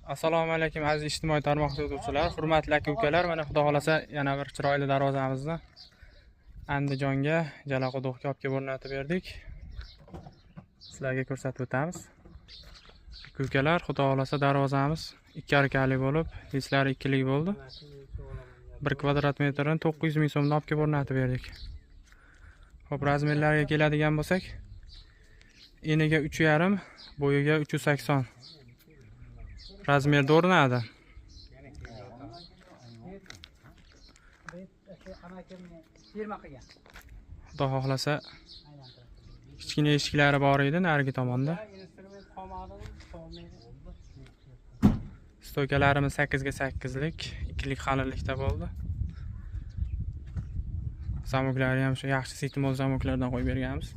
Assalomu alaykum aziz ijtimoiy tarmoq kuzatuvchilari, hurmatli aka-ukalar. Mana xudo xolasa yana bir chiroyli darvozamizni Andijonga, Jalaquduqqa olib kelib o'rnatib berdik. Sizlarga ko'rsatib o'tamiz. Aka-ukalar, xudo xolasa darvozamiz ikki arkali bo'lib, lislari ikkilik bo'ldi. 1 kvadrat metrini 900 ming so'mdan olib kelib o'rnatib berdik. Xo'p, razmerlarga keladigan bo'lsak, eniga 3,5, bo'yiga 380. Razmerda o'rnadi. Xudo xohlasa kichkina eshiklari bor edi narigi tomonda. Stoykalarimiz 8 ga 8lik, ikkilik qalinlikda bo'ldi. Zamoklari ham shu yaxshi sitimol zamoklardan qo'yib berganmiz.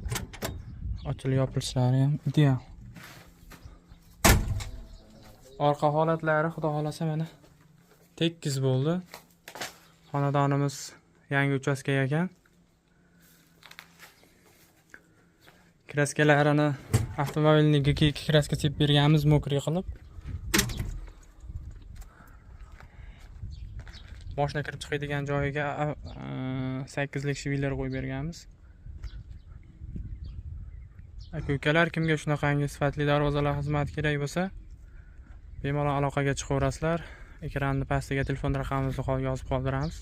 Ochilib yopilishlari ham ideal. Orqa holatlari xudo xolasa mana tekis bo'ldi. Xonadonimiz yangi uchastka ekan. Kraskalarini avtomobilni kraska sepib berganmiz, mokriy qilib. Moshina kirib chiqadigan joyiga 8lik shviler qo'yib berganmiz. Aka-ukalar, kimga shunaqangi sifatli darvozalar xizmati kerak bo'lsa, bemalol aloqaga chiqaverasizlar. Ekranni pastiga telefon raqamimizni yozib qoldiramiz.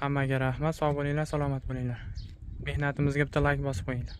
Hammaga rahmat, sog' bo'linglar, salomat bo'linglar. Mehnatimizga bitta like bosib qo'yinglar.